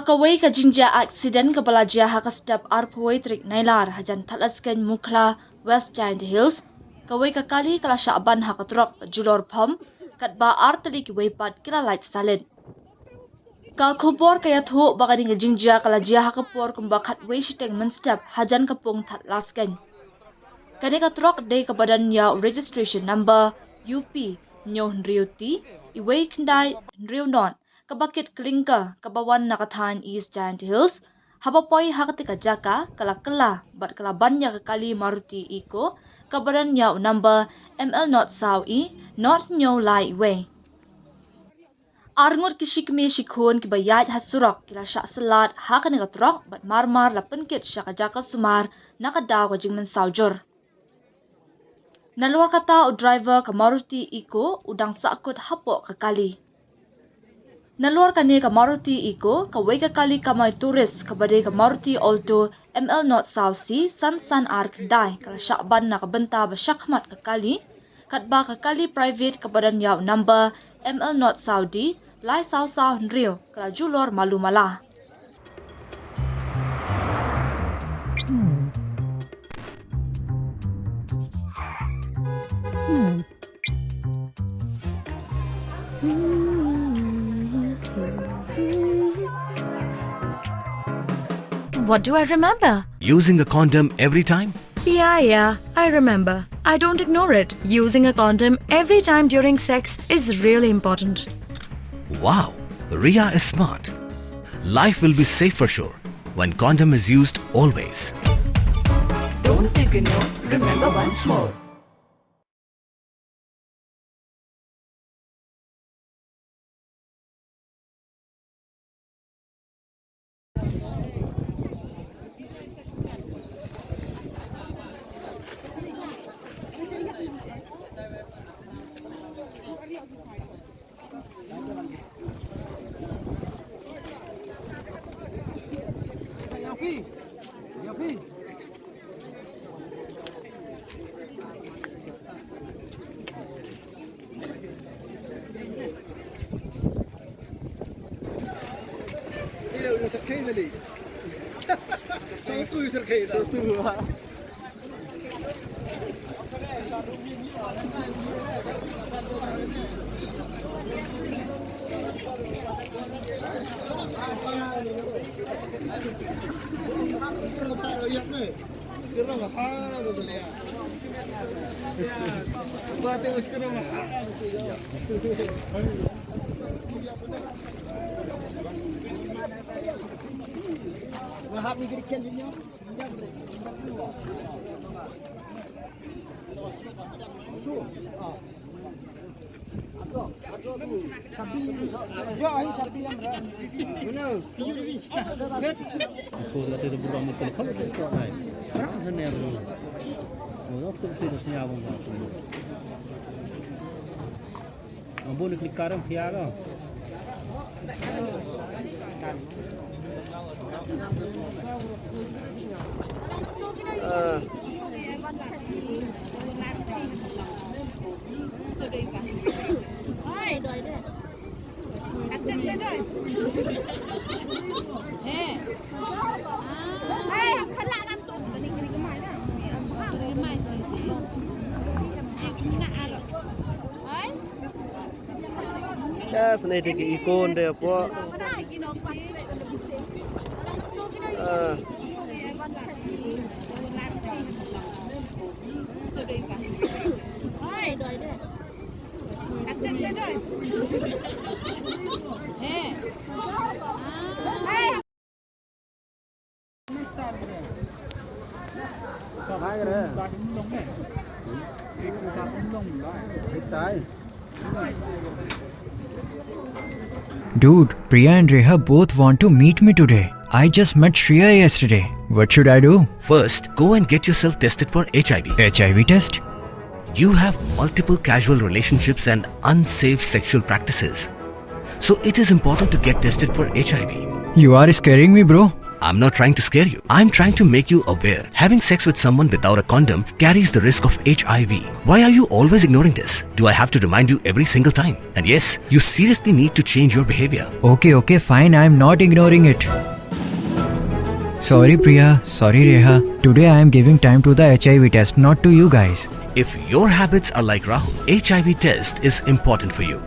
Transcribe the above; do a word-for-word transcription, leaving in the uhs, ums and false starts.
Kawei ka jingjia aksiden kaba la jia ha ka step arphew tarik Nailar hajan Thadlaskein Mukhla, West Jaintia Hills. Kawei ka kali ka la shah ban ha ka trok bad julor phom, katba ar tylli kiwei pat ki la lait salit. Ka khubor ka ïathuh ba kane ka jingjia ka la jia ha ka por kumba khatwei shiteng mynstep hajan ka pung Thadlaskein. Kane ka trok dei kaba don ïa u registration number U P hynñiew hynriew T, wei khyndai hynriew nod, kaba kit klinker, kaba wan na ka thaiñ East Jaintia Hills. Haba poi ha katei ka jaka, ka la kylla bad ka la ban ïa ka kali Maruti Eeco kaba don ïa u number M L nod saw E nod hynñiew lai wei. Arngut ki shikmie shikhun kiba ïaid ha surok ki la shah syllat ha kane ka trok bad marmar la pynkit sha ka jaka sumar na ka daw ka jingmynsaw jur. Nalor kata, u driver ka Maruti Eeco u dang sahkut hapoh ka kali. Nalor kane ka Maruti Eeco, kawei ka kali kamai tourist kaba dei ka Maruti Alto M L nod saw C san san ar khyndai ka la shah ban na ka bynta ba shakhmat ka kali, katba ka kali private kaba don ïa u number M L nod saw D lai saw saw hynriew ka la julor malu mala. What do I remember? Using a condom every time? Yeah, yeah, I remember. I don't ignore it. Using a condom every time during sex is really important. Wow, Ria is smart. Life will be safe for sure when condom is used always. Don't ignore, remember once more. Ang bu ni klikar ang pia ka. Yes, ni dei ki ikon dei po. Ah. Dude, Priya and Reha both want to meet me today. I just met Shreya yesterday. What should I do? First, go and get yourself tested for H I V. H I V test? You have multiple casual relationships and unsafe sexual practices. So it is important to get tested for H I V. You are scaring me, bro. I'm not trying to scare you. I'm trying to make you aware. Having sex with someone without a condom carries the risk of H I V. Why are you always ignoring this? Do I have to remind you every single time? And yes, you seriously need to change your behavior. Okay, okay, fine. I am not ignoring it. Sorry, Priya. Sorry, Reha. Today I am giving time to the H I V test, not to you guys. If your habits are like Rahul, H I V test is important for you.